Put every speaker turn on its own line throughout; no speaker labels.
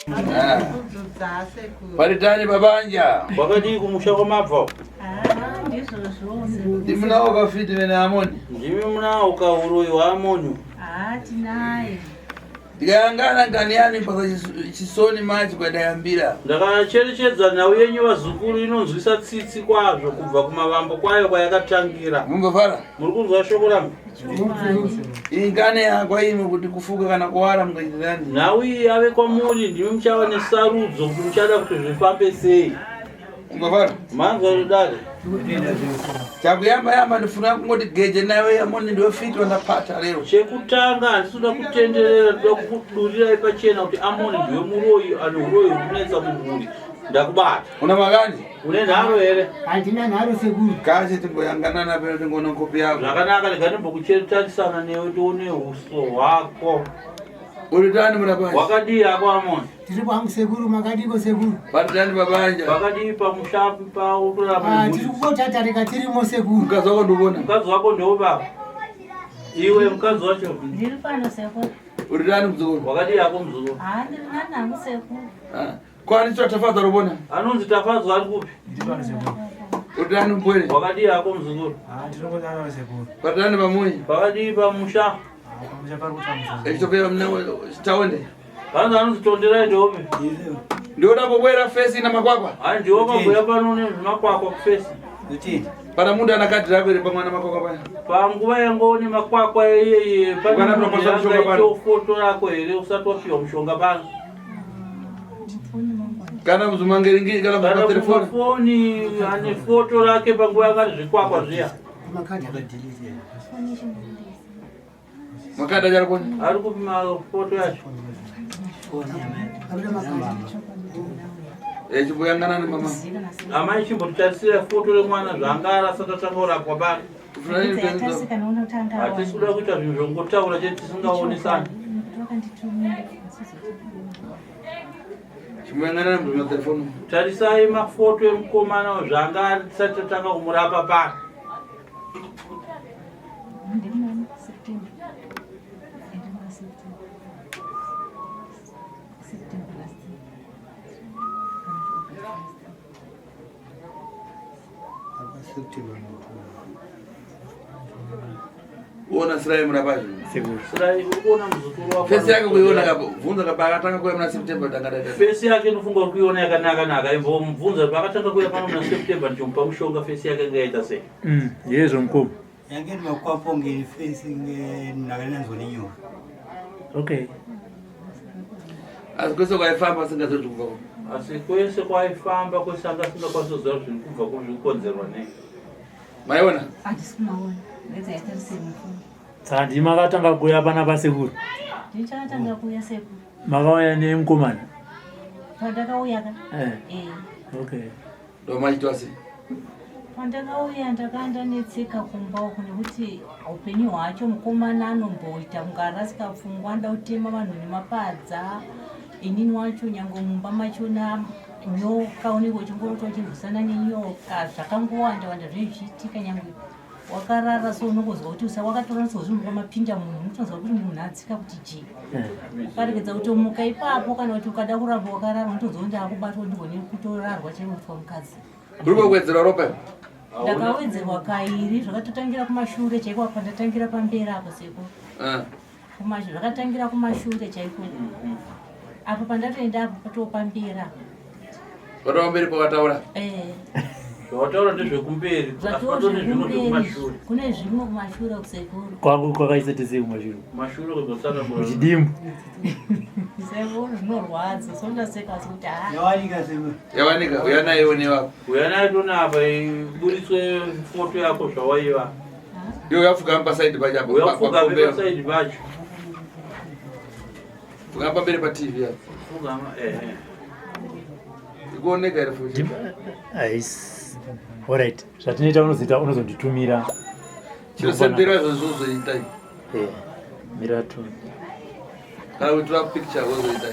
Ah. Paritani babanja.
Wakadii kumusha kwamabva?
Ndimunawo kafiti vene Amoni.
Ndimi munawo kauroyi hwaAmoni.
Ah, tinaye.
Ndikayangana ngani yani mpaka chisoni machi kwadayambira.
Ndakacherechedza nhau yenyu vazukuru inonzwisa tsitsi kwazvo kubva kumavambo kwayo kwayakatangira.
Mungafara?
Muri kunzwa shoko rangu?
Ingane yakwa imi kuti kufuka kana kuwara mungaitirani.
Nhau iyi yave kwamuri ndimi muchava nesarudzo kuti muchada kuti zvifambe sei.
Ungafara?
Manzwa rudare.
Chakuyamba yamba ndifuna kungoti geje nawe yamoni ndiwe fiti wandapata lero.
Chekutanga handisi kuda kutenderera ndoda kukudurirai pachena kuti Amoni ndiwe muroyi ane uroyi hunetsa mumhuri. Ndakubata.
Una makani?
Une nharo here?
Handina nharo sekuru.
Kashe timboyanganana peno tingoona kopi yako.
Zvakanaka rega ndimbokucheritarisana newe tione uso hwako.
Uri tani murapani?
Wakadii hako Amoni?
Tiri kwangu sekuru, makadiko sekuru?
Patani babanja.
Pakadii pamusha paukurarama?
Ah, tiri kungotatarika tirimo sekuru.
Mukadzi wako ndikuona.
Mukadzi wako ndiwo baba. Iwe mukadzi wacho.
Ndiri pano sekuru.
Uri tani muzukuru?
Wakadii hako muzukuru?
Ah, ndiri nani hangu sekuru.
Ah. Kwani cho Tafadzwa rubona?
Anonzi Tafadzwa ari kupi?
Ndiri pano sekuru.
Uri tani mpwere?
Wakadii hako muzukuru?
Ah, ndinongodaro sekuru.
Patani pamunyi?
Pakadii pamusha?
Ah, pamusha pari kutambudza.
Echitopera mune taonde.
Vanhu vanonzi tonderai ndiopi?
Ndioda kubwera fesi ina makwakwa.
Hayi ndiwo kabwera pano nezvimakwakwa kufesi.
Pana mundu ana kadhi rako iri pamwana makwakwa paya.
Panguva yangoone makwakwa iyeye
Ukana tunopaswa mushonga pano.
foto rako here usati wapiwa mushonga pano.
Kana muzumangeringi kana
Kana
muzumatelefoni.
kumafoni ane foto rake panguva yakati zvikwakwa zviya.
Makadhi.
Makadhi achari koni.
Ari kupi mafoto yacho?
Abuda makadhi.
Eh chimboyangana nemama.
Amai chimbotarisira foto remwana zvaanga ari asati atanga kurapwa pano. Hatisi kuda kuita zvinhu zvongotaura chete tisingaonesani.
Chimboyangana nemazumatelefoni.
Tarisai mafoto emukomana zvaanga ari tisati tatanga kumurapa pano.
Uona Sirai murapazvo.
Sirai uri kuona muzukuru wako.
Fesi yake kuiona kapo. Bvunza kapa akatanga kuuya muna September tanga taita.
Fesi yake inofunga uri kuiona yakanaka naka imbomubvunza paakatanga kuuya pano muna September ndichomupa mushonga fesi yake inga yaita sei.
Yezvo mukoma.
Yange makwapho ngefesi ngenakananzwa nenyoka.
Okay.
Asi kwese kwaifamba asingazivi kuti kubva kupi.
Asi kwese kwaifamba kwese anga asingakwanisi kuziva kuti zviri kubva kupi zviri kukonzerwa nei.
Maiona?
Handisi kumaona. Ndedza yatarisei mufoni.
Saka ndimi makatanga kuuya pana pasekuru?
Ndichakatanga kuuya sekuru.
Makauya nemukomana?
Pandakauya ka?
Eh.
Eh.
Okay.
Ndomaitwa sei?
Pandakauya ndakanga ndanetseka kumba uku nekuti upenyu hwacho mukomana anomboita kunge arasika pfungwa anoda kutema vanhu nemapadza inini wacho nyange mumba machona nyoka unenge uchingorota uchirwisana nenyoka zvakangowanda wanda zvinenge zvichiitika nyange wakarara so unongonzwa kuti usa wakatora sozvi mumba mapinda munhu unotonzwa kuti munhu atsika kuti jii ukaregedza kutomuka ipapo kana kuti ukada kuramba wakarara unotonzwa kuti ndakubatwa ndigone kutorarwa chaiko kuitwa mukadzi
Uri kuwedzera ropa?
Ndakawedzerwa kairi zvakatotangira kumashure chaiko apa ndatangira pamberi apo seko.
Ah.
Kumashure zvakatangira kumashure chaiko. Apo pandatoenda apo patoo pamberi apo.
Patoo pamberi pawataura?
Eh.
Zvawataura ndezvekumberi. Asi patoo nezvimwe zvekumashure.
Kune zvimwe kumashure kusekuru.
Kwangu kwakaita sei kumashure?
Kumashure kwekutsanangura.
Kuchidimbu.
Sekuru zvinorwadza so ndaseka asi kuti haa.
Yawanika sekuru.
Yawanika uya nayo newapo.
Uya nayo tona apa iburitswe foto yako zvawaiva.
Iwe uyapfugama pasaidi pacho apo.
Uyapfugama pasaidi pacho.
Pfugama pamberi pa TV apo.
Pfugama eh.
Ikuoneka here futi?
Ais. Alright. Zvatinoita unozoita unozonditumira.
Chinosembera zvozvozoita.
Eh. Mira tu.
Kana kutora picture wozoita.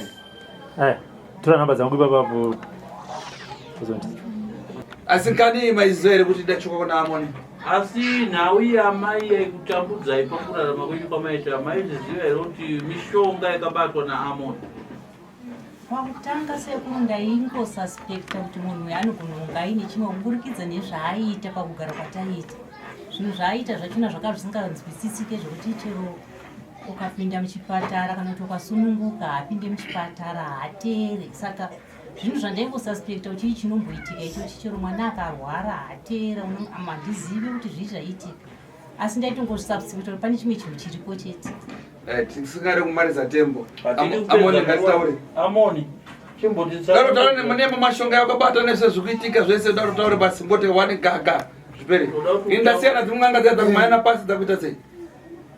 Eh. Tora namba dzangu ipapo. Uzondi.
Asi kani maiziva here kuti ndachoka kuna Amoni?
Asi nhau yamai yaikutambudzai pakurarama kwenyu kwamaita maizviziva here kuti mishonga yakabatwa naAmoni?
Pakutanga sekuru ndaingosuspecta kuti munhu uyu anogona kunge aine chimwe kuburikidza nezvaaiita pakugara kwataiita. Zvinhu zvaaiita zvachona zvanga zvisinganzwisisike zvekuti chero ukapinda muchipatara kana kuti ukasununguka haapinde muchipatara haateere. Saka zvinhu zvandaingosuspecta kuti chii chinomboitika ichochi chero mwana akarwara haateera handizivi kuti zvii zvaiitika. Asi ndaitongozvisubstitute kuti pane chimwe chinhu chiripo chete.
Eh, tisingade kumariza tembo. Amoni ngatitaure.
Amoni
chimbotitaure taure nemune mashonga yakabata nese zvikuitika zvese daro taure basi ngote one gaga zvipere. Indasiyana dzimwe n'anga dziya dzakumayana pasi dzakuita sei?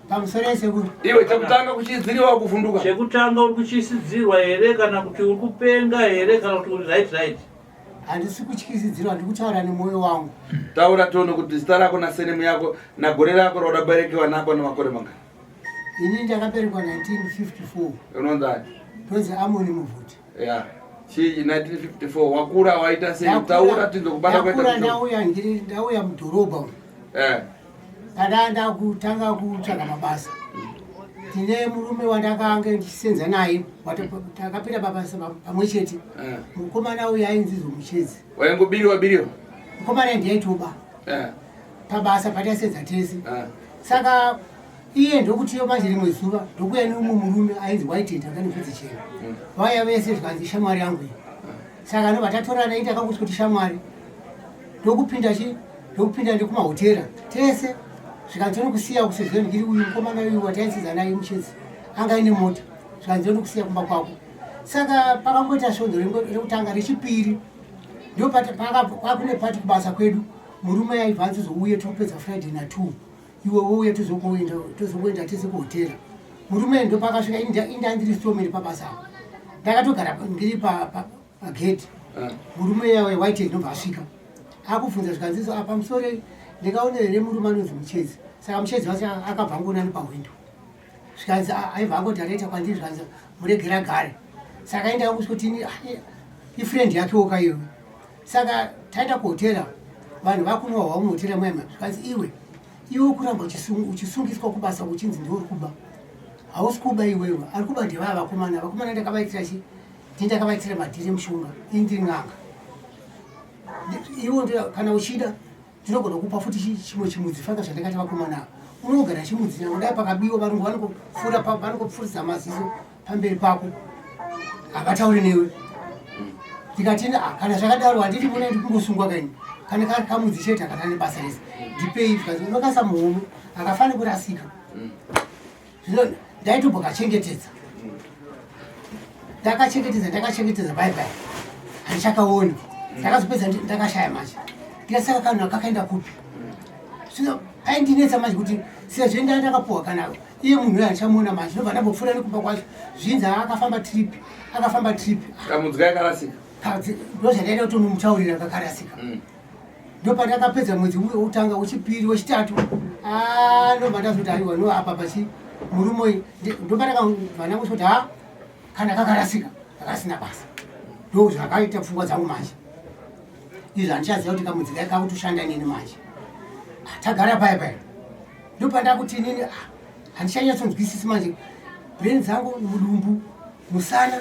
Pamusoro sekuru.
Iwe chekutanga kuchidziriwa kuvhunduka.
Chekutanga uri kuchisidzirwa here kana kuti uri kupenga here kana kuti uri right right?
Handisi kutyisidzirwa, ndiri kutaura nemwoyo wangu.
Taura tione kuti zita rako nasenemu yako nagore rako raudaberekewa nako nemakore mangani.
Ini ndakaberekwa 1954.
Unonzani?
Ndonzi Amoni Muvhuti.
Yeah. Chii 1954 wakura waita sei? Taura tinzwe kubata
kwaita. Ndakura ndauya ndiri ndauya mudhorobha umu.
Eh.
Pandanda kutanga kutsvaga mabasa. Ndine murume wandakange ndichisenza naye takapinda pabasa pamwe chete.
Eh.
Mukomana uyu ainzi Zomuchedzi.
Waingobiriwa biriwa.
Mukomana ndiye aitoba.
Eh.
Pabasa pataisenza tese.
Eh.
Saka iye ndokutiyo manje rimwe zuva ndokuya neumwe murume ainzi Whitehead anga nebvudzi chena. Vaya vese zvikanzi shamwari yangu iyi. Saka ndobva tatorana ita kakuti kuti shamwari. Ndokupinda chi ndokupinda ndikumahotera tese zvikanzi tonokusiya kusezvo ndiri uyu mukomana uyu wataisidza naye muchedzi anga aine mota zvikanzi tonokusiya kumba kwako. Saka pakangoita svondo rekutanga rechipiri ndopakune pati kubasa kwedu murume aibva anzi zouye topedza Friday na 2 iwe wouya tozokuenda tese kuhotera murume ndopakasvika inda ndiri stomeri pabasa apo ndakatogara ndiri pagate ah. murume yawe white ndobva asvika akubvunza zvikanziso apa musoro ndingaone here murume anonzi muchedzi saka muchedzi wacho akabva angoona nepahwindo zvikanzi aibva angodareta kwandiri zvikanzi muregera gare saka inda kusvotini ifriend yakewo kaiwe Saka taenda kuhotera vanhu vakunwa hwavo muhotera muya zvikanzi iwe iwe kuramba uchisungiswa kubasa uchinzi ndiwe uri kuba hausi kuba iwewe ari kuba ndevaya vakomana vakomana ndakavaitira chi ndindakavaitira madhiri emushonga ini ndiri n'anga iwe kana uchida ndinogona kupa futi chimwe chimudzi faka zvandakati vakomana ava unogara chimudzi nyange dai pakabiwa varungu vanokupfura vanokupfuridza maziso pamberi pako havatauri newe ndikati ah, kana zvakadaro handiti muna ndikungosungwa kaini kana kari kamudzi chete akana nebasa rese ndipei zvikanzi unokasa muhomwe akafanira kurasika zvino ndaitobva kachengetedza ndakachengetedza ndakachengetedza bai bai handichakaoni ndakazopedza ndakashaya manje ndikasaka kanhu kakaenda kupi zvino aindinetsa manje kuti sezvo ndaa ndakapuwa kana iye munhu uyo handichamuona manje ndobva ndambopfuura nekumba kwacho zvinzi akafamba trip akafamba trip
kamudzika yakarasika
ndozvandaida kutonomutaurira kakarasika mm. Ndopandakapedza mwedzi wekutanga, wechipiri, wechitatu. Ah, ndobva ndazoti aiwa no apa pachi murume uyu ndopandakabva ndangoti kuti ha kana kakarasika kakasina basa. Ndo zvakaita pfungwa dzangu manje. Izvi handichaziva kuti kamudzi kai kakutoshanda neni manje. Ah, tagara paya paya. Ndopandakuti inini ah, handichanyatsonzwisisi manje brain dzangu mudumbu musana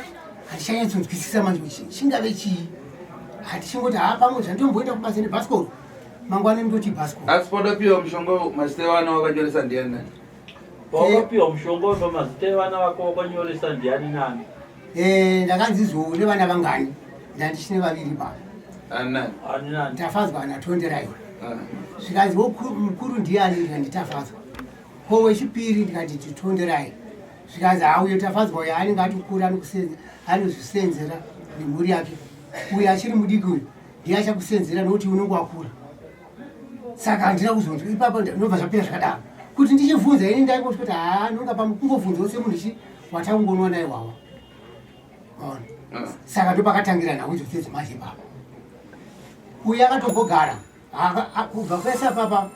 handichanyatsonzwisisa manje kuti chingave chii handichingoti haa pamwe zvanditomboenda kubasa nebhasikoro mangwana ndoti bhasikoro
asi pawakapiwa mushonga mazita evana wakanyoresa ndiani nani
pawakapiwa mushonga wepa mazita evana vako wakanyoresa ndiani nani
eh, ndakanzi zou nevana vangani ndandichine vaviri pano
ani nani
ani nani
tafadzwa natonderaiwa
ah.
zvikanzi mukuru ndiani ndikanditafadzwa Ko wechipiri ndikati titonderai zvikanzi hauyo tafadzwa uyo anenge atokura anozvisenzera nemhuri yake uyo achiri mudiki uyu ndiye achakusenzera nokuti unenge wakura saka handina kuzonzwa ipapo ndinobva zvapera zvakadaro kuti ndichibvunza ini ndaingoti kuti haa nonga pamwe kungobvunzawo semunhu chi watakungonwa naye wawa ona saka ndopakatangira nhau idzo dzemanje ipapo uyu akatombogara Kubva kwese apapa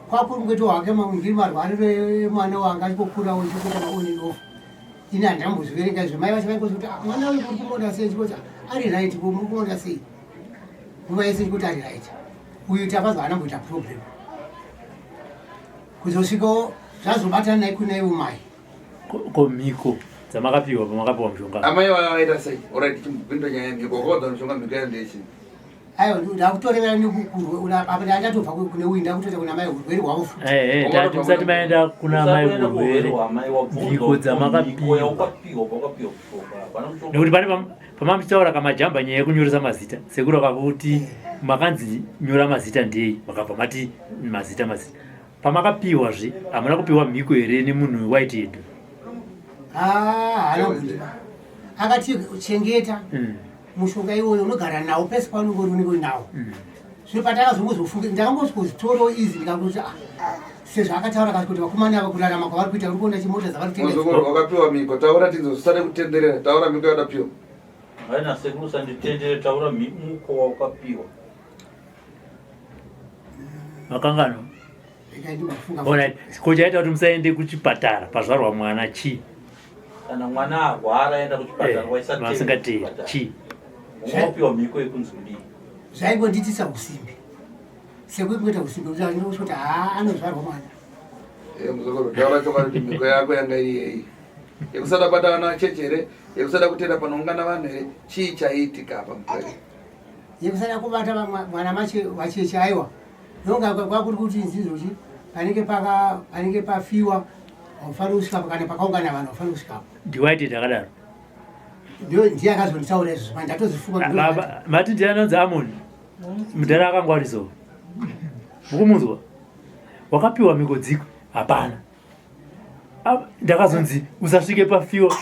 kwakuri kungoita hake ngiri marwariro emwana wanga achingokurawo chikuita maon and off ini handambozviverenga izvo mai vacho vaingoti kuti ah, mwana uyu muri kumuona sei chikuti ari right ko muri kumuona sei nguva yese chikuti ari right uyu tafazwa haanamboita problem kuzosvikawo zvazobatana nai kunaiwo mai
ko mhiko Dzamakapiwa pamakapiwa mushonga.
Amai vaya vaita sei? Alright, chimbopinda nyaya yemhiko. Wakaudza mushonga mhiko yayo ndeyechii?
Aiwa, ndakutorevera nekukurwa apa ndatobva kune uyu ndakutoita kuna mai urwere hwavo futi.
Eh, eh, tati musati maenda kuna mai urwere. Mhiko dzamakapiwa. Nekuti pane pamamuchitaura kamajamba nyaya yekunyoresa mazita. Sekuru akakuti makanzi nyora mazita ndei, makabva mati mazita mazita. Pamakapiwa zve hamuna kupiwa mhiko here nemunhu white head?
Ah, haana kundipa. Akati chengeta mushonga iwoyo unogara nawo pese paunenge uri unenge uinawo. Zvino patakazongozofunga ndakangosvikozitora izi ndikangoti ah sezvo akataura kati kuti vakomana ava kurarama kwavari kuita uri kuona chimota dzavari kutenga.
Muzukuru wakapiwa mhiko taura tinzwe usade kutenderera taura mhiko yawakapiwa.
Haina sekuru usanditendere taura muko waukapiwa.
Makanganwa? Alright. Ko chaita kuti musaende kuchipatara pazvarwa mwana chii?
Kana mwana arwara aenda kuchipatara
eh,
waisatenga
chii?
Unopiwa mhiko yekunzi kudii?
Zvaingondiitisa usimbe. Sekuti kuita usimbe kuti kuti haa anozvarwa mwana.
Eh, muzukuru, taura chokwadi kuti mhiko yako yanga iri yei? Yekusada bata vana vacheche here? Yekusada kutenda panoungana vanhu here? Chii chaiitika apa mupwere?
Yekusada kubata mwana vacheche aiwa. Ndonga kwakuri kuti nzizochi panenge paka panenge pafiwa haufaniri kusvikapo kana pakaungana vanhu haufaniri kusvikapo.
Ndiwaiti ndakadaro.
Ndiyo ndiye akazonditaura izvozvo manje ndatozifunga.
Baba mati ndiye anonzi Amoni. Mudhara akangwarisa. Mukumunzwa? Wakapiwa mhiko dziko? Hapana. Ndakazonzi usasvike pafiwa.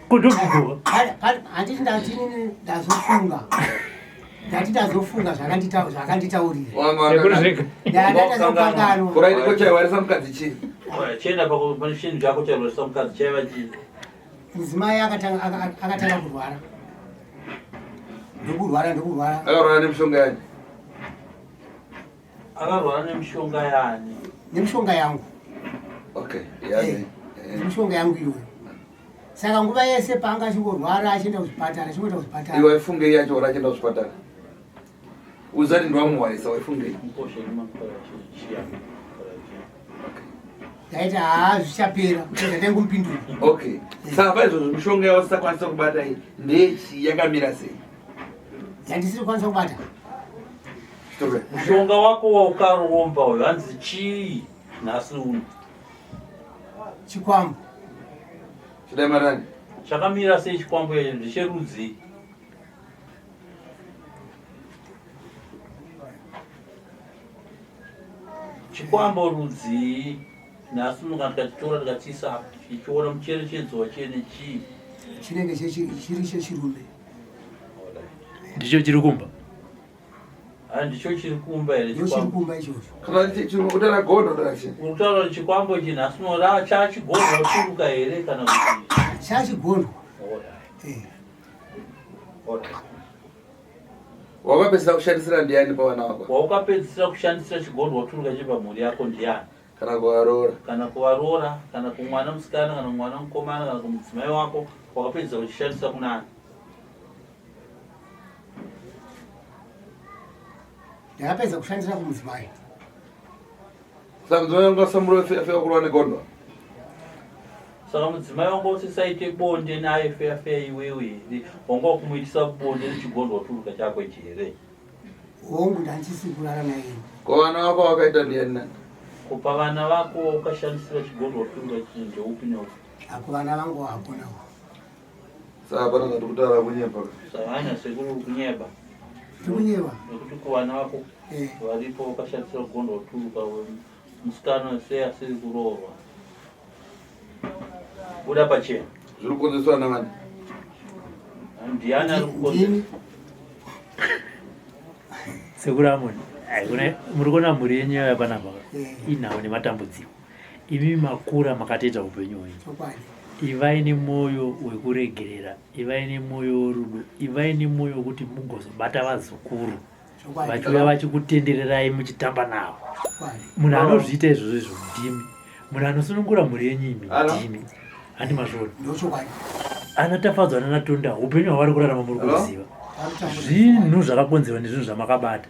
Ko ndomhiko.
Handiti ndati ndazofunga. Ndati ndazofunga zvakanditaurira. Ndakatozokanganwa.
Kuraiti ko chaiwarisa mukadzi chii?
Chienda pane chinhu chako chairwarisa mukadzi chaiva chii?
Mudzimai akatanga kurwara. Ndokurwara ndokurwara.
Akarwara nemishonga yani?
Akarwara nemishonga yani?
Nemishonga yangu.
Okay, yani.
Eh, nemishonga yangu iyoyo. Saka nguva yese paanga achingorwara achienda kuzvipatara achingoenda kuzvipatara.
Iwe waifungei yacho ora achienda kuzvipatara? Uzati ndiwamuwarisa waifungei?
Ndaiti haa zvichapera ndaingomupindura.
Okay. Saka paizvozvo mishonga yawasisakwanisa kubata iyi ndeyechii yakamira sei?
Yandisiri kukwanisa kubata.
Mushonga wako waukaromba uyo hanzi chii nhasi uno?
Chikwambo.
Chidai marani.
Chakamira sei chikwambo ichi ndecherudzi? Chikwambo rudzii? Nhasi uno kana tikachitora tikachiisa apa tichiona mucherechedzo wachene chii?
Chinenge chiri chechirume.
Ndicho chiri kumba.
Ndicho chiri kumba here
Ndicho chiri kumba ichocho.
Kana chiri kutaura gondo ndara chii?
Uri kutaura kuti chikwambo ichi nhasi uno ra chachigondwa kuturuka here kana kuti
Chachigondwa. Eh.
Wakapedzisira kushandisira ndiani pavana vako?
Waukapedzisira kushandisira chigondwa kuturuka chepamhuri yako ndiani?
Kana kuvaroora.
Kana kuvaroora, kana kumwana musikana, kana kumwana mukomana, kana kumudzimai wako, wakapedzisa kuchishandisa kunani?
Ndakapedza kushandisa kumudzimai.
Saka mudzimai wangu asamura feya kurwa negondo.
Saka mudzimai wangu usisaite bonde naye feya feya iwewe here? Wanga wakumuitisa bonde nechigondwa turuka chako ichi here?
Hongu ndandisisi kurara naye.
Ko vana vako wakaita ndiyani nani?
Kupa vana vako wakashandisira chigondwa turuka ichi ndeupi neupi?
Ako vana vangu hakuna.
Saka hapana zvati kutaura kunyepa.
Saka hanya sekuru kunyeba.
Tikunyeba.
Nekuti kuvana vako eh. varipo wakashandisira gondo turuka musikana sei asiri kuroorwa. Buda pachena.
Zviri kukonzeswa navani?
Ndiani ari kukonzesa?
Sekuru Amoni, muri kuona mhuri yenyu yauya panapa eh. inawo nematambudziko. Imi makura makatoita upenyu hwenyu. Ivai nemwoyo wekuregerera, ivai nemwoyo werudo, ivai nemwoyo wekuti mugozobata vazukuru vachiuya vachikutendererai muchitamba navo. Munhu anozviita izvozvo izvo ndimi. Munhu anosunungura mhuri yenyu imi ndimi. Handi mazviona. Ana Tafadzwa nana Tonda upenyu hwavari kurarama muri kuziva. Zvinhu zvakakonzerwa nezvinhu zvamakabata.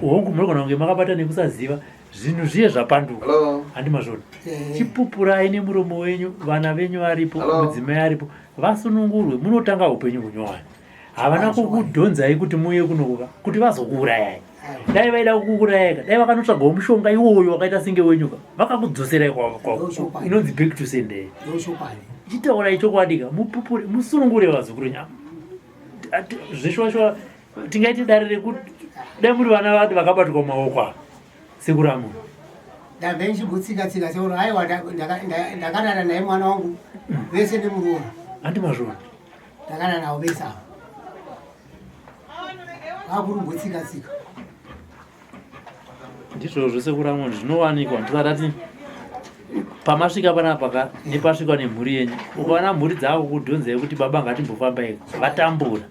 Hongu munogona kunge makabata nekusaziva. Zvinhu zviye zvapanduka. Handi mazvona.
Eh.
Chipupurai nemuromo wenyu, vana venyu varipo, mudzimai aripo, vasunungurwe, munotanga upenyu hunyowani. Havana kukudhonzai kuti muuye kunokuka kuti vazokuurayai. Dai vaida kukuurayai dai vakanotsvagawo mushonga iwoyo wakaita senge wenyuka vakakudzoserai kwa inonzi back to sender. Chitaurai chokwadi ka mupupure musunungure vazukuru nyama. Zveshuwa shuwa tingaite dare rekuti dai muri vana vati vakabatwa mumaoko ava sekuru amunhu
ndambe ndichimbotsika tsika sekuru aiwa ndakarara naye mwana wangu vese nemuroora
handi mazvona
ndakarara navo vese ava vakurumbotsika tsika
Ndizvozvo sekuru Amon zvinowanikwa ndisati pamasvika panapa ka nepasvikwa nemhuri yenyu ukaona mhuri dzavo kudhonzai kuti baba ngatimbofambai vatambura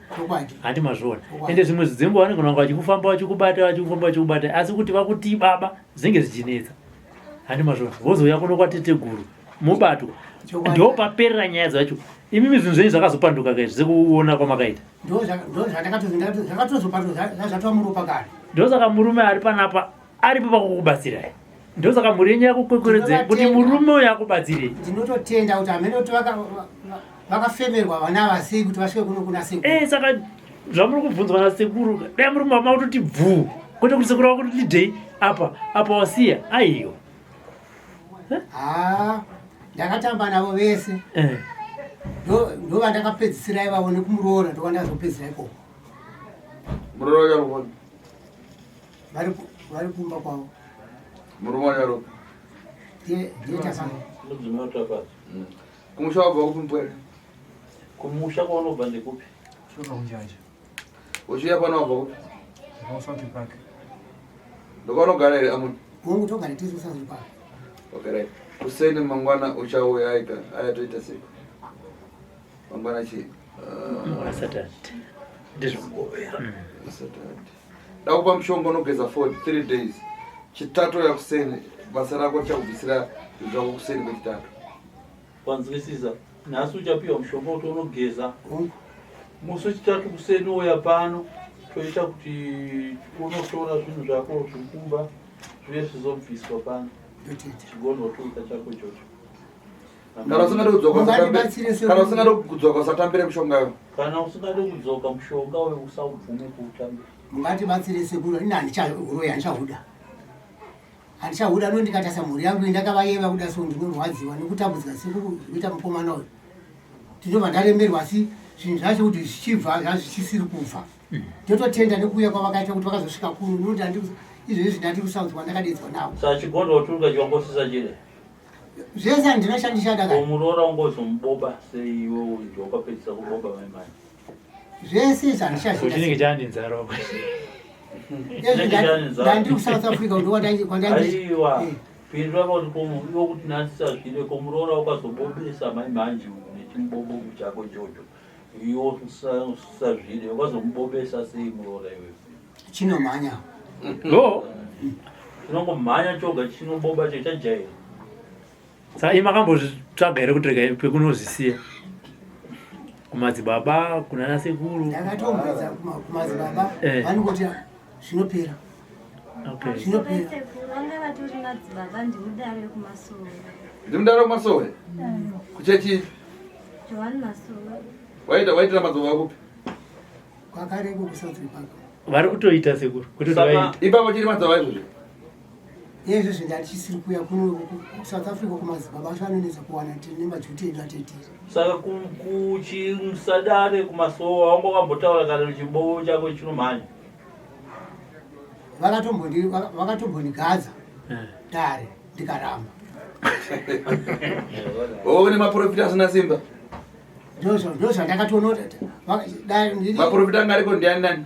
handi mazviona ende zvimwe zvidzengo vanogona kunge vachikufamba vachikubata vachikufamba vachikubata asi kuti vakutii baba zvinenge zvichinetsa handi mazviona vozouya kuno kwateteguru mobatwa ndo paperera nyaya dzacho imimi zvinhu zvenyu zvakazopanduka kaizvi sekuona kwamakaita
ndozvakatozopanduka kare
ndosaka murume ari panapa aripo pakukubatsirai ndosaka mhuri yenyu yakukwekweredzei kuti murume uyo akubatsirei
ndinototenda kuti hamene kuti vakafemerwa vana ava sei kuti vasvike kuno kuna sekuru
eh, saka zvamuri kubvunzwa nasekuru dai muri mama kutoti bvuu kwete kuti sekuru vakutoti dei apa apa wasiya aiyo
haa ndakatamba navo vese eh. ndovandakapedzisira ivavo nekumuroora ndovandazopedzisira ikoko
muroora
vari kumba kwavo
murume wacho
ndiye
mudzimai utafadza
mm. kumusha wabva kupi mpwere
kumusha kwaunobva ndekupi
Shoka kunjanja.
Uchiuya pano wabva kupi?
South Park.
Ndokwaunogara here amuni?
Hongu togara tese kuSouth Park.
Okay right. Kuseni mangwana uchauya aika aya toita sei? Mangwana chii?
Mangwana Saturday. Ndizvo.
Saturday. Ndakupa mushonga unogeza for 3 days. Chitatu ya kuseni basa rako richakubvisira zvako kuseni kwechitatu.
Wanzwisisa? Nhasi uchapiwa mushonga kuti unogeza. Musi wechitatu kuseni ouya pano toita kuti unotora zvinhu zvako zvekumba zvive zvizobviswa pano. Chigonotuluka chako ichocho.
Kana usingade kudzoka kana usingade kudzoka usatambire mushonga uyo.
Kana usingade kudzoka mushonga uyo usaubvume kuutambira.
Mungatibatsire sekuru ini handichahuroyi handichahuda. Handichahuda no ndikatasa mhuri yangu indakavayeva kuda so ndinorwadziwa nekutambudzika sekuru zvikuita mukomana uyu. Ndinobva ndaremerwa asi zvinhu zvacho kuti zvichibva zvazvichisiri kubva. Ndototenda nekuuya kwavakaita kuti vakazosvika kuno nokuti izvezvi ndati kusouth kwandakadedzwa navo.
Saka chigondo waturuka chiwangosisa chire.
Zvese handina chandishada
ka. Muroora ungozomuboba sei iwe ndiwe wakapedzisa kuboba mai mai.
Zvese izvi handichazvida.
Chinenge chane nzara.
Ndandiri kuSouth Africa
ndokwandaiwa. Eh. Pindura kuti komu iwe kuti nhasi sazvire komuroora ukazobobesa mai manje nechimubobo chako ichocho. Iwe usazvire ukazomubobesa sei muroora iwe.
Chinomhanya.
No.
Chinongomhanya choga chinoboba chajaira.
Saka imi makambozvitsvaga here kuti regai pekunozvisiya kumadzibaba kunana sekuru?
Ndakatombedza kumadzibaba eh. vanongoti zvinopera.
Okay.
Zvinopera.
Vanga vatori madzibaba ndimudare kumasowe.
Ndimudare kumasowe? Kuchechi?
Johani Masowe.
Waita waitira madzibaba kupi?
Kwakareko kuSouth Park.
Vari kutoita sekuru. Kuti vaita.
Ipapo chiri madzibaba izvozvo.
Izvozvi ndandichisiri kuuya kuno kuSouth Africa kumadzibaba acho anonetsa kuwana tine majuti edu atetiri.
Saka kuchimusadare kumasowa wanga wakambotaura kana chibobo chako chinomhanya?
Vakatombondigadza eh. dare ndikaramba.
Oh, nemaprofita asina simba.
Ndozvandakatoona.
Maprofita anga ariko ndiani nani?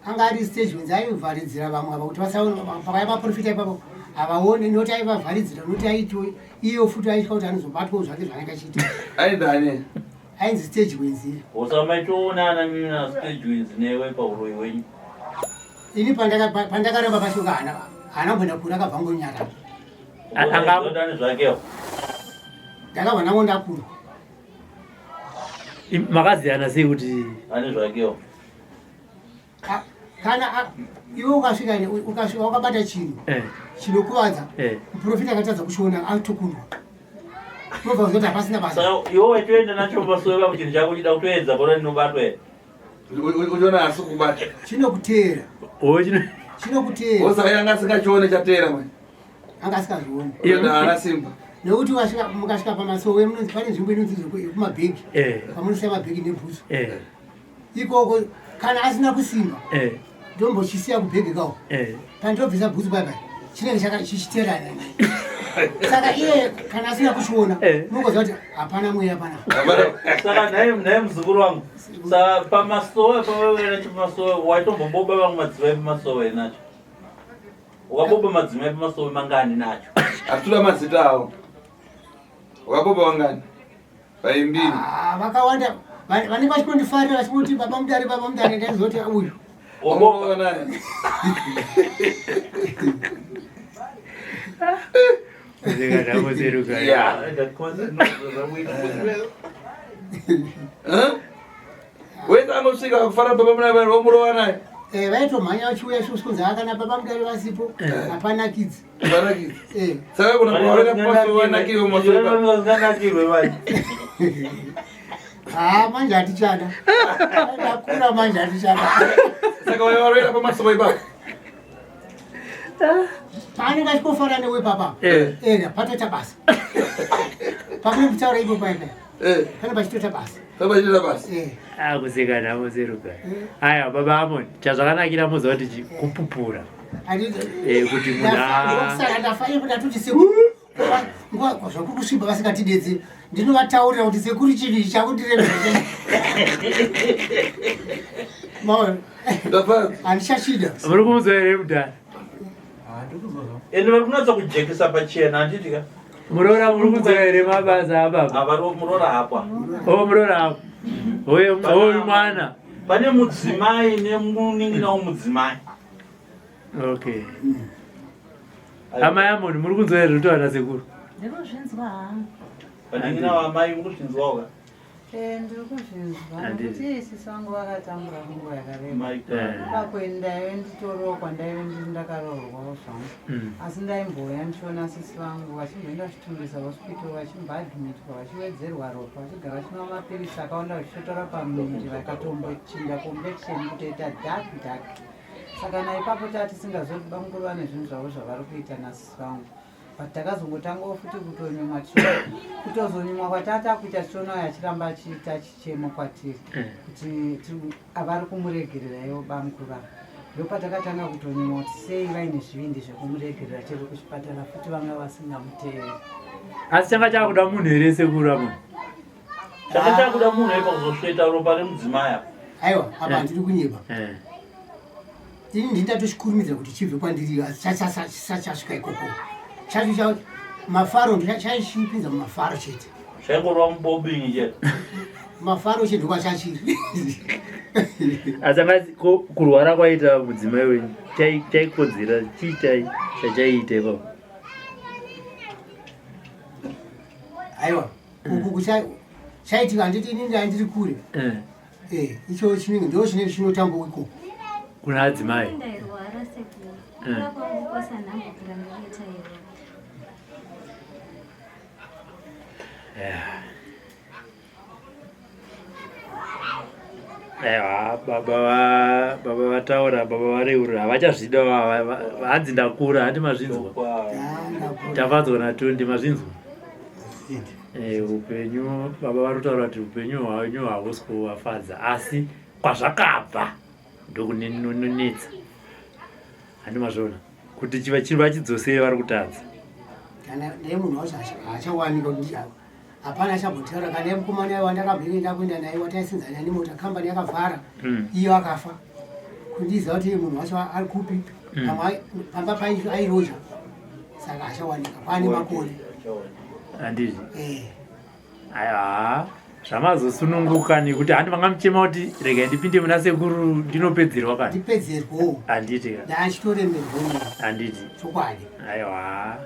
Anga ari stage wenzi aivharidzira vamwe ava kuti vasaona pakaya maprofita ipapo havaone noti aivavharidzira noti aito iyo futi aitya kuti anozobatwawo zvake zvaanenge achiita.
Ainzi ani?
Ainzi stage wenzi.
Osa maitoonana mimi na stage wenzi newe pauroyi hwenyu.
Ini pandakaramba pacho hana hana kumboenda kure akabva ngonyarara.
Anga zvakewo.
Ndakabva ndango ndakura.
Makaziyana sei kuti
ane zvakewo?
Kana iwe ukasvika ukasvika wakabata chinhu eh. chinokuvadza eh. Muprofita akatadza kuchiona atokundwa. Unobva kuzoti hapasina basa.
Saka iwe waitoenda nacho pasowe pako chinhu chako chida kutoedza kuona ndinobatwa here?
Uchiona asi kubata.
Chinokuteera.
Oh, chino
chinokuteera.
Osaka yanga asingachione chateera mwe.
Anga asingazvioni.
Iyo haana simba.
Nekuti wasvika mukasvika pamasowe munonzi pane nzvimbo inonzi yekumabhegi.
Eh.
Pamunosiya mabhegi nebhutsu.
Eh.
Ikoko kana asina kusimba.
Eh.
Ndombochisiya kubhegi kawo.
Eh.
Pandobvisa bhutsu paya paya chinenge chichiteerana naye. Saka iye kana asina kuchiona
eh.
munongoziva kuti hapana mweya panapa.
Saka nhai muzukuru wangu saka pamasowe pavaive nacho pamasowe waitomboboba vamwe madzimai pamasowe nacho wakaboba madzimai pamasowe mangani nacho?
Hatitoda mazita avo. Wakaboba vangani? Vaimbiri.
Ah, vakawanda vanenge vachitondifarira vachingoti baba mudare baba mudare ndaizoti uyu.
Waboba naye. Wese anosvika kufara baba mudare vomurova naye.
Eh, vaitomhanya vachiuya shusu kunzi akana baba mudare vasipo
eh.
hapanakidzi.
Hapanakidzi. Eh. Saka kuna kuona paso wanakirwe masoro.
Vanakirwe manje.
Ah, manje hatichada. Ndakura manje hatichada.
Saka waivaroera pamasoro ipapo.
Paanenge achikofara newe papa.
Eh.
Eh, patoita basa. Pamwe kutaura ipo paya paya.
Eh.
Pane pachitoita basa.
Pane pachitoita basa.
Eh.
Ah, kuseka nhamo seruka. Aya baba Amon, chazvakanakira moziva kuti kupupura. Eh, kuti munhu
Saka ndafanira kuti atoti sekuru nguva zvakuri kusviba vasingatidetsi ndinovataurira kuti sekuru chinhu ichi chakundiremera. Maona. Handichachida.
Muri kumunzwa here mudhara?
Ende vari kunatsa kujekesa pachena handiti ka?
Muroora muri kunzwa here mabasa ababa?
Ava muroora hapwa.
Oh, muroora hapwa. Hoyo hoyo mwana.
Pane mudzimai nemunin'ina womudzimai.
Okay. Amai Amoni muri kunzwa here zvinotaura nasekuru?
Ndiri kuzvinzwa hangu.
Vanin'ina vamai muri kuzvinzwawo ka?
Eh, ndiri kuzvinzwa nekuti sisi vangu vakatambura nguva yakareba.
Eh.
Ipapo ini ndaive nditoriwo kwandaive ndiri ndakaroorwawo zvangu. Asi ndaimbouya ndichiona sisi vangu vachimboenda kuchitungwiza hospital vachimboadmitwa vachiwedzerwa ropa vachigara vachinwa mapiritsi akawanda vachitotora pamuviri vakatombochinja complexion kutoita dark dark. Saka naipapo tatisingazivi kuti bamukuru vane zvinhu zvavo zvavari kuita nasisi vangu. But takazongotangawo futi kutonyumwa kutozonyumwa kwatata kuita tichiona uyo achiramba achiita chichemo kwatiri kuti vari kumuregerera ivo bamukuru ava. Ndopatakatanga kutonyumwa kuti sei vaine zvivindi zvekumuregerera chero kuchipatara futi vanga vasingamuteeri.
Asi changa chakuda munhu here sekuru Amoni?
Changa chakuda munhu here pakuzosveta ropa remudzimai apa?
Aiwa, apa handidi kunyepa.
Eh.
Ini ndini ndatochikurumidza kuti chibve kwandiri asi chisati chasvika ikoko. Chacho cha mafaro chaichipinza mumafaro chete.
Chaingorova mubobingi chete.
Mafaro chete ndokwachachiri.
Asi anga kurwara kwaita mudzimai wenyu chaikodzera chii chachaiita ipapo?
Aiwa, uku chaitika handiti ini ndandiri kure.
Eh.
Eh, icho chinenge ndo chinenge chinotamba ikoko.
Kuna adzimai.
Ndairwara sekuru. Kukura kwangu kwose handambobvira ndakaita iropa.
Yeah. Aiwa, baba vataura, baba vareurura, havachazvida hanzi ndakura, handi mazvinzwa. Tafadzwa naTondi mazvinzwa. Eh, upenyu baba vari kutaura kuti upenyu hwenyu hausi kuvafadza asi kwazvakabva ndokunonetsa. Handi mazviona kuti chiva chiri vachidzosere vari kutadza.
Kana dai munhu wacho haachawanika kuti hapana achambotaura kana mukomana iye wandakabvire ndakuenda naye wataisinzana nemota kambani yakavhara iyo akafa kundiziva kuti munhu wacho ari kupi pamwe pamba airoja saka achawanika kwaane makore.
Handizvi.
Eh.
Aiwa, zvamazosununguka nekuti handi manga muchema kuti regai ndipinde muna sekuru ndinopedzerwa kani.
Ndipedzerwawo.
Handiti ka.
Ndachitoremerwa.
Handiti.
Chokwadi.
Aiwa,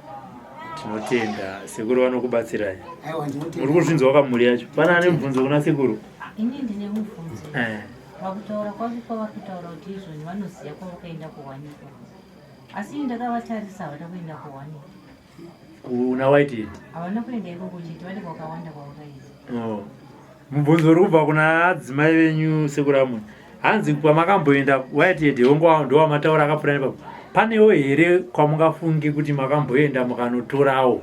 tinotenda sekuru vanokubatsirai.
Aiwa, ndinotenda.
Muri kuzvinzwa kamhuri yacho. Pana ane mubvunzo kuna sekuru?
Ini ndine mubvunzo.
Eh.
Pakutaura kwake kwavari kutaura kuti izvoni vanoziva kwavakaenda kuwanikwa. Asi ini ndakavatarisa havana kuenda kuwanikwa.
Kuna Whitehead?
Havana kuenda ikoko chete, vane kwakawanda kwavakaenda.
Oh. Mubvunzo uri kubva kuna adzimai venyu sekuramu. Hanzi kwamakamboenda Whitehead hongu ndowamataura akapfuura nepapo. Panewo here kwamungafunge kuti makamboenda mukanotorawo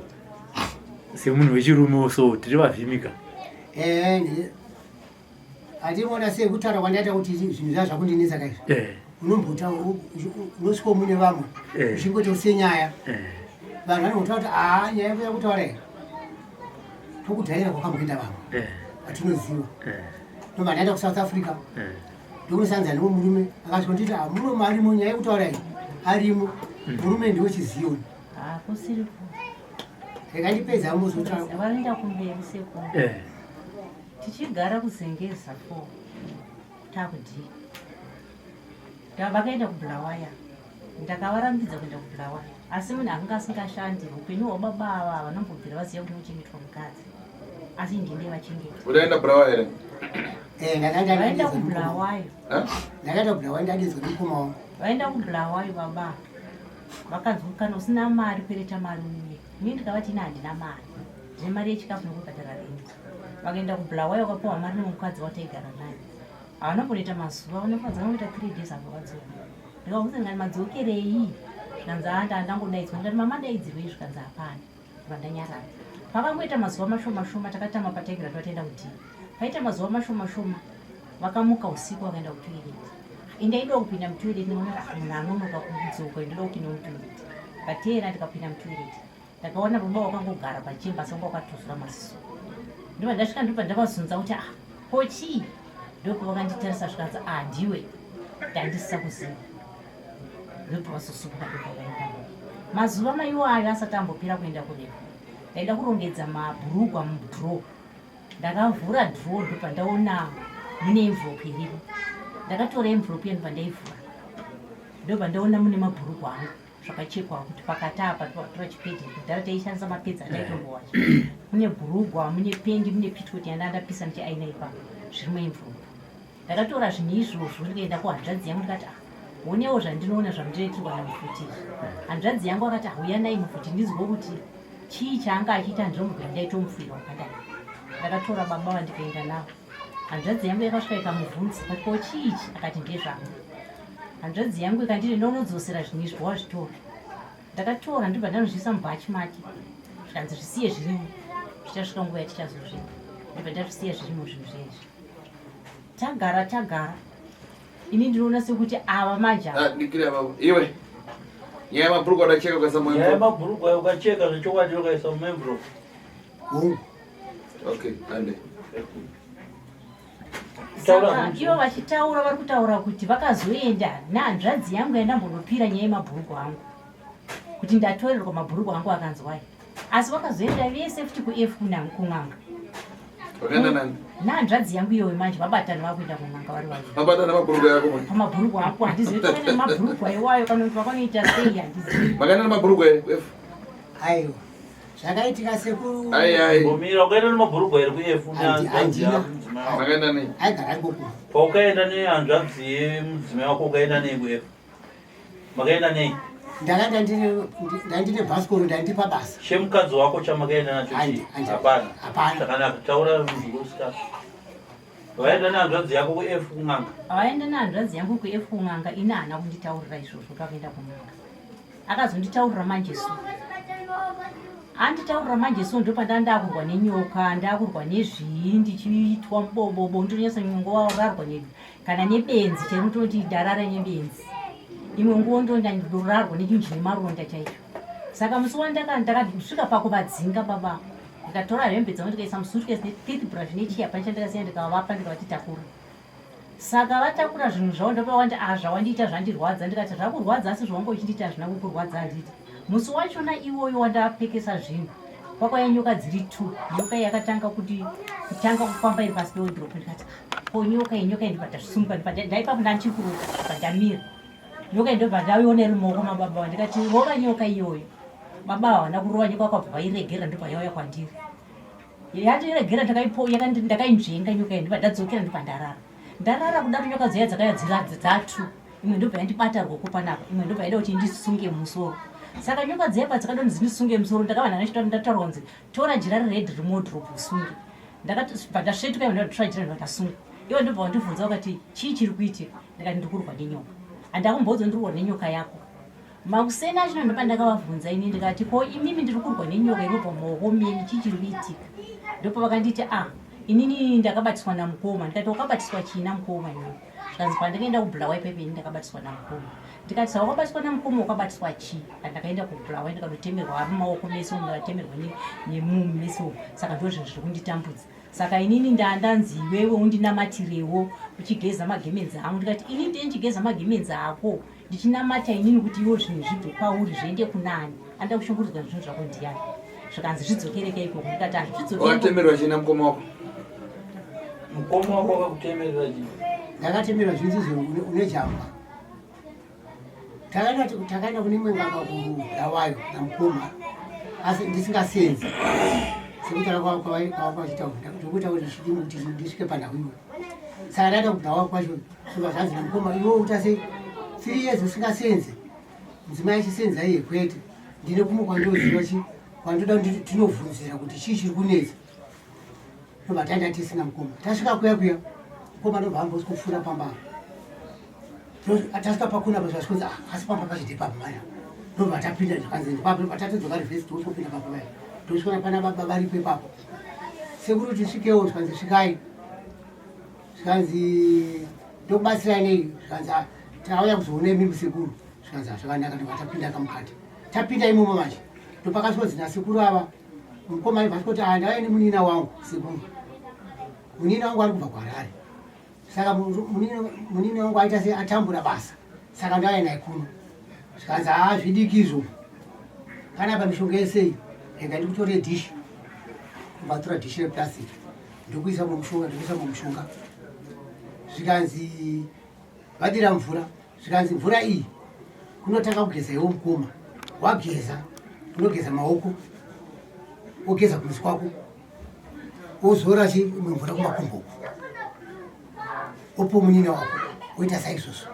semunhu wechirume so tiri vavhimika?
Eh, Andinoona sei kutaura kwandaita kuti zvinhu zva zvakundinetsa kaizvi.
Eh.
Unomboita unosvika mune vamwe
eh.
uchingoita usiye nyaya.
Eh.
Vanhu vanotaura kuti haa nyaya yako yakutaura iyi. Tokudhaira kwakamboenda vamwe.
Eh.
Atinoziva.
Eh.
Ndobva ndaenda kuSouth Africa.
Eh.
Ndokunosanza nemumwe murume akasvika nditi ah murume arimo nyaya yekutaura iyi arimo. Murume ndiwe chiziyoni.
Ah kusiripo.
Rega ndipedza muzotaura.
Vanoenda kumberi sekuru.
Eh.
Tichigara kuZengeza 4 takudii vakaenda kuBulawaya ndakavarambidza kuenda kuBulawaya asi munhu akanga asingashandi upenyu hwababa ava havanombobvira vaziva kuti unochengetwa mukadzi asi ndinde vachengeta.
Udaenda Bulawaya here?
Eh, ndakaenda
Vaenda kuBulawayo.
Eh?
Ndakaenda kuBulawayo ndadedzwa nemukoma wangu.
Vaenda kuBulawayo baba vakanzi kana usina mari kwereta mari uye ini ndikavati ini handina mari ndine mari yechikafu nekubhadhara rent vakaenda kubulawayo vakapiwa mari nemukadzi wataigara naye havana kumbonoita mazuva vanofadza vangoita three days apo vadzoka ndikavabvunza ndikati madzokerei zvikanzi haa ndangodaidzwa ndikati mama daidzirwei zvikanzi hapana ndibva ndanyarara pakangoita mazuva mashoma shoma takatama pataigara tataenda kudii paita mazuva mashoma shoma vakamuka usiku vakaenda kutoilet indaidawo kupinda mutoilet ndinoona kuti munhu anonoka kudzoka ndoda kupinda mutoilet ndateera ndikapinda mutoilet ndakaona baba wakangogara pachemba asi wanga wakatuzura maziso ndobva ndasvika ndobva ndavazunza kuti ah ko chii ndopa vakanditarisa zvikanzi ah ndiwe ndandisisa kuziva ndopa vazosukuka ndopa vaenda mazuva maiwayo asati ambopera kuenda kurefu ndaida kurongedza mabhurugwa mudhro Ndakavhura drawer ndopandaona mune envelope irimo. Ndakatora envelope iya ndopandaivhura. Ndopandaona mune mabhurugwa angu zvakachekwa kuti pakati apa tora chipedhi kudhara taishandisa mapedzi andaitombowacha. Mune bhurugwa, mune pendi, mune pitikoti yanda ndapisa ndichiaina ipapo zviri muenvelope. Ndakatora zvinhu izvozvo ndikaenda kuhanzvadzi yangu ndikati ah onewo zvandinoona zvandinoitirwa naMufuti izvi. Hanzvadzi yangu akati ah uya naye Mufuti ndinzwe kuti chii chaanga achiita ndinombobvira ndaitomufira wakadai. Ndakatora baba vandikaenda navo. Hanzvadzi yangu yakasvika ikamubvunza ikati ko chii ichi akati ndezvangu. Hanzvadzi yangu ikanditi ndonodzosera zvinhu izvi wazvitora. Ndakatora ndobva ndanozviisa mubhachi make zvikanzi zvisiye zvirimo zvichasvika nguva yatichazozvipa ndobva ndazvisiya zvirimo zvinhu zvezvi. Tagara tagara ini ndinoona sekuti ava manje ava.
Ah, dikira baba. Iwe. Nyaya yemabhurugwa ndacheka ukaisa mu
Nyaya yemabhurugwa ukacheka zvechokwadi ukaisa muenvelope.
Hongu.
Okay, ande.
Saka ivo vachitaura vari kutaura kuti vakazoenda nehanzvadzi yangu yandambonopira nyaya yemabhurugwa angu kuti ndatorerwa mabhurugwa angu akanzwai asi vakazoenda vese futi kuF kun'anga
Vakaenda nani?
Nehanzvadzi yangu iyoyo manje vabatana vakuenda kun'anga vari vaviri.
Vabatana mabhurugwa yako manje.
Pamabhurugwa ako handizivi kuti vakaenda nemabhurugwa iwayo kana kuti vakanoita sei handizivi.
Vakaenda nemabhurugwa here kuF?
Aiwa. Zvakaitika sekuru.
Ai ai.
Mbomira ukaenda nemabhurugwa here kuF nehanzvadzi yako mudzimai wako?
Vakaenda nei?
Aigara ari kokuru.
Paukaenda nehanzvadzi yemudzimai wako ukaenda nei kuF? Makaenda nei?
Ndakaenda ndine ndandine bhasikoro ndandiri pabasa.
Chemukadzi wako chamakaenda nacho chii? Hapana.
Hapana.
Zvakanaka. Taura muzukuru sikana. Vaenda nehanzvadzi yako kuF kun'anga.
Vaenda nehanzvadzi yangu kuF kun'anga ini haana kunditaurira izvozvo pakaenda kun'anga. Akazonditaurira manje so. Anditaurira manje so ndopanda ndakurwa nenyoka, ndakurwa nezvii ndichiitwa mubobobo ndinonyatso nyongowararwa ne kana nebenzi chairo ndototi ndarara nebenzi imwe nguva ndonda ndorarwa nechinhu chine maronda chaicho saka musi wandakasvika pakuvadzinga baba ndikatora hembe dzangu ndikaisa musuitcase netooth brush nechii hapana chandakasiya ndikavapa ndikavati takura saka vatakura zvinhu zvavo ndopawandi a ah, zvawandiita zvandirwadza ndikati zvakurwadza asi zvawanga uchindiita hazvina kukurwadza handiti musi wachona iwoyo wandapekesa zvinhu kwakauya nyoka dziri two nyoka yakatanga kuti kutanga kufamba iri pasi pewodrop ndikati ah, ko nyoka iyi nyoka iyi ndibva ndasumuka ndibva ndaipapo ndandichikuruka ndibva ndamira nyoka iyi ndobva ndaiona iri mumaoko mababa ndikati rova nyoka iyoyo baba havana kurova nyoka kwabva vairegera ndobva yauya kwandiri yandiregera ndakainzvenga nyoka iyi ndibva ndadzokera ndibva ndarara Ndarara kudaro nyoka dziya dzakaya dziradzi dzatu. Imwe ndobva yandibata ruoko panapa, imwe ndobva yaida kuti indisunge musoro. Saka nyoka dziya padzakadonzi dzinisunge musoro ndakava ndana ndataurwa kunzi tora jira rered remodrop usunge. Ndakati ndasvetuka ivo ndatora jira ndikasunga. Ivo ndobva wandibvunza vakati chii chiri kuitika? Ndikati ndiri kurwa nenyoka. Handakumboudzwa ndiri kurwa nenyoka yako. Makuseni achino ndopandakavabvunza ini ndikati ko imimi ndiri kurwa nenyoka inobva mumaoko menyu chii chiri kuitika? Ndopavakanditi ah inini ndakabatiswa namukoma. Ndikati wakabatiswa chii namukoma iwewe? Zvikanzi pandakaenda kuBulawayo paipe ini ndakabatiswa namukoma. Ndikati saka wakabatiswa namukoma wakabatiswa chii? Ndakaenda kuBulawayo ndikanotemerwa mumaoko mese umu ndikatemerwa nemumu mese umu saka ndozvinhu zviri kunditambudza. Saka inini ndandanzi iwewe undinamatirewo uchigeza magemenzi angu. Ndikati inini ndiye ndichigeza magemenzi ako ndichinamata inini kuti iwo zvinhu zvibve kwauri zviende kunani anoda kushungurudzwa nezvinhu zvako ndiyani zvikanzi zvidzokereke ikoko ndikati hazvidzokere.
Wakatemerwa chii namukoma wako?
Mukoma wako wakakutemerera chii?
Ndakatemerwa zvinzi une jamba. Takaenda takaenda kune imwe nganga kuBulawayo namukoma asi ndisingasenzi sekutaura kwavaitaura ndokuita kuti chidini kuti ndisvike panhau iyoyo. Saka ndaenda kuBulawayo kwacho Saka zvanzi namukoma iwe uta sei 3 years usingasenze mudzimai achisenza iye kwete ndine kumwe kwandoziva chi kwandoda tinovhunzira kuti chii chiri kunetsa ndobva taenda tisina mukoma tasvika kuya kuya mukoma ndobva ambosvikopfuura pamba tasvika pakona pa zvasvikonzi ah, asi pamba pacho ndepapa maya ndobva tapinda zvakanzi ndepapa ndobva tatodzoka reverse tosvikopinda papa paya tosvikona pana baba varipo ipapo sekuru tisvikewo zvikanzi svikai zvikanzi ndokubatsirai nei zvikanzi ah, tauya kuzoona imimi sekuru zvikanzi ah, zvakanaka ndobva tapinda kamukati tapinda imomo manje ndopakasvonzi nasekuru ava mukoma aibva asvikoti ah, ndauya nemunina wangu sekuru munina wangu ari kubva kuharare saka munini wangu aita se atambura basa saka ndauya naye kuno zvikanzi haa zvidiki izvo panapa mishonga yesei rega ndikutore dhishi kubatura dhishi replastic ndokuisa mumushonga ndokuisa mumushonga zvikanzi vadira mvura zvikanzi mvura iyi kunotanga kugeza iwo mukoma wageza unogeza maoko wogeza kumeso kwako wozora chi imwe mvura kumakumbo opo munina wako woita saizvozvo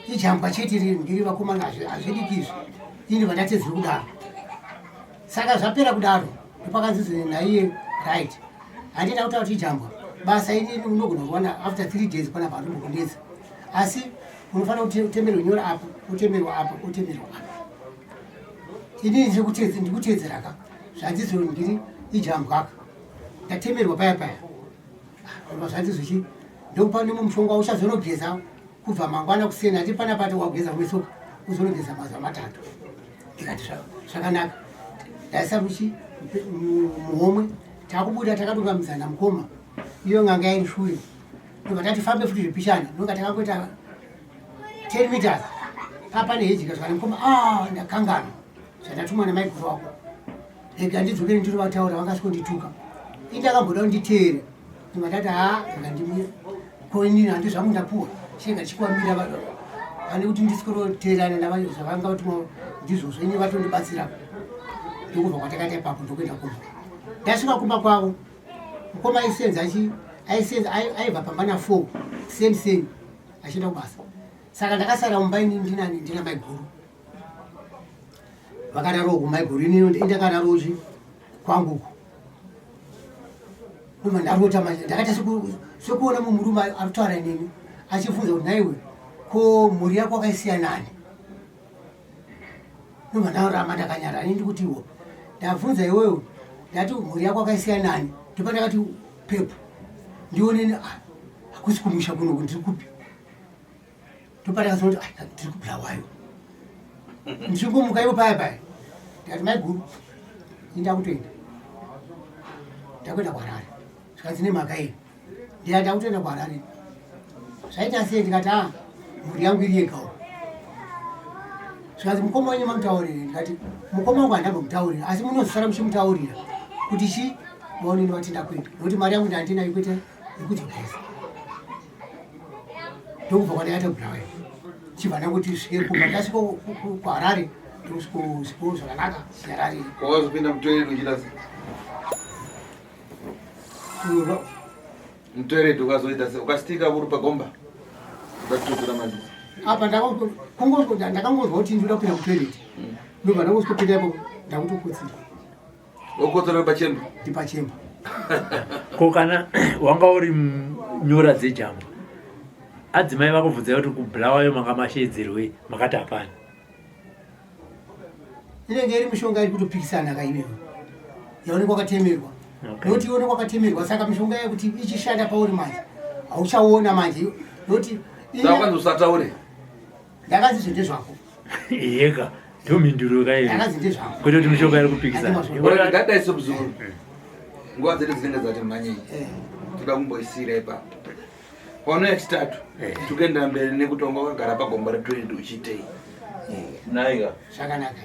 ijambwa chete riri ndiri vakomana hazvidiki izvi ini vandatedziri kudaro Saka zvapera kudaro ndopakanzi naiye right handina kutaura kuti ijambwa basa inini unogona kuwana after three days pana panombokunetsa asi unofanira kutemerwa nyora apa utemerwa apa utemerwa apa inini ndikuteedzeraka zvandizo ndiri ijambwaka ndatemerwa paya paya ah, zvanzi zvichi ndokupa nemushonga uchazonogeza kubva mangwana kuseni hati pana pati wageza kumesoka uzonogeza mazuva matatu ndikati zvakanaka ndaisa muchi muhomwe takubuda takadungamidzana mukoma iyo n'anga yairi shure ndobva tati fambe futi zvipishana ndonga takangoita 10 meters papane hejika zvakana mukoma ah ndakanganwa zvandatumwa namaiguru wako rega ndidzokere ndinovataura vangasvikondituka indakamboda kunditeere ndobva ndati haa rega ndimire ko inini handi zvangu ndapuwa chinenge ndichikwamira pane kuti ndisikuroteerana navanhu zvavanga vatuma ndizvozvo ini vatondibatsira ndokubva kwatakaita ipapo ndokuenda kumba ndasvika kumba kwavo mukoma aisenza achi aisenza aibva pamba na four same same achienda kubasa saka ndakasara mumba ini ndinani ndina maiguru vakararawo kumaiguru ini ndakararowo chi kwangu uku ndobva ndarota manje ndakaita sekuona mumurume ari kutaura neni achibvunza kuti nhaiwe ko mhuri yako wakaisiya nani ndobva ndaramba ndakanyara ini ndikuti iwo ndabvunza iwewe ndati mhuri yako wakaisiya nani ndopa ndakati pepu ndioneni ah, hakusi kumusha kuno ndiri kupi ndopandakazoona kuti ah, ndiri kubulawayo ndichingomuka ivo paya paya ndikati maiguru indakutoenda ndakuenda kuharare zvikanzi nemhaka iyi ndikati ndakutoenda kuharare zvaita sei ndikati a ah, mhuri yangu iri yegawo zvikanzi mukoma wenyu mamutaurire ndikati mukoma wangu handambomutaurira asi munozosara muchimutaurira kuti chi maonini vati ndakuenda nokuti mari yangu ndandinayo kuita yekudzokesa ndokubva kwandakaita kubulawayo chibva ndakuti svike kumba ndasvika kuharare ndosviko zvakanaka chinyararire
wazopinda mutoilet uchiita sei? Mutoilet ukazoita se ukastika uri pagomba ukatuzura maziso.
Apa ndakangozwa kuti ndinoda kupinda kutoilet. Ndobva ndangosvikopinda ipapo ndakutokotsira.
Wokotsera pachemba?
Ndipachemba.
Ko kana wanga uri nyora dzejambwa adzimai vakubvunzai kuti kubulawayo manga masheedzerwei makati hapana?
Inenge iri mishonga iri kutopikisana ka iwewe yaonekwa wakatemerwa nokuti ione kwakatemerwa saka mishonga yekuti ichishanda pauri manje hauchaona manje nokuti
Saka usataure
ndakanzi zvo ndezvako
yeka ndomhinduro ka iyo
ndakanzi ndezvako
kwete kuti mishonga iri kupikisana
ngadai somuzukuru nguva dzedu dzinenge dzati mhanyei
eh.
toda kumboisira ipapo pano yechitatu eh. tikuenda mberi nekuti wanga wakagara pagomba retoilet uchiitei
eh.
naika
zvakanaka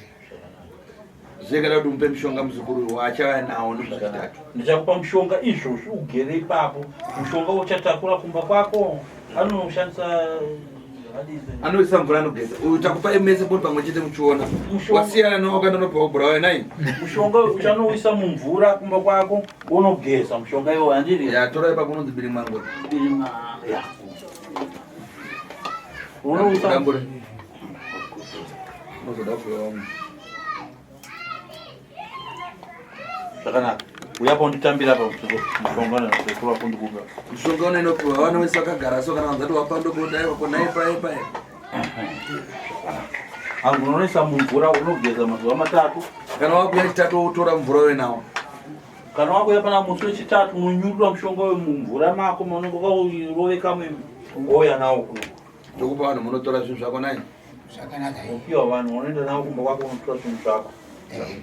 zvekada kuti umupe mushonga muzukuru waachauya nawo ndozvachitatu
ndichakupa mushonga izvozvi ugere ipapo mushonga uchatakura kumba kwako anoushandisa
anoisa mvura anogeza uyu takupai mese muri pamwe chete muchiona wasiyana newakandanopiwa bhurawayo nai
mushonga uchanouisa mumvura kumba kwako unogeza mushonga iwo handiri
ya tora ipapo unonzi birimangwe
ya unouisa
unozoda kupiwa vamwe
zvakanaka uya pa unditambira pa mushonga nasekuru wako ndikupa
mushonga unoinopiwa vana wese vakagara so kana vanzati wapandokodai wakonai paye paye
hangu unonoisa mumvura unogeza mazuva matatu
kana wakuya chitatu wotora mvura uye nawo
kana wakuya pana musi wechitatu unonyurura mushonga uyu mumvura mako maunenge wakauroveka wouya nawo kuno
ndokupa vanhu munotora zvinhu zvako nai
zvakanaka
upiwa vanhu unoenda navo kumba kwako unotora zvinhu zvako
eh.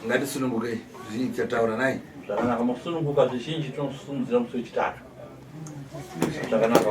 ngatisunungukei zvizhinji tichataura nai
zvakanaka mukusununguka zvizhinji tinosunundzira musi wechitatu zvakanaka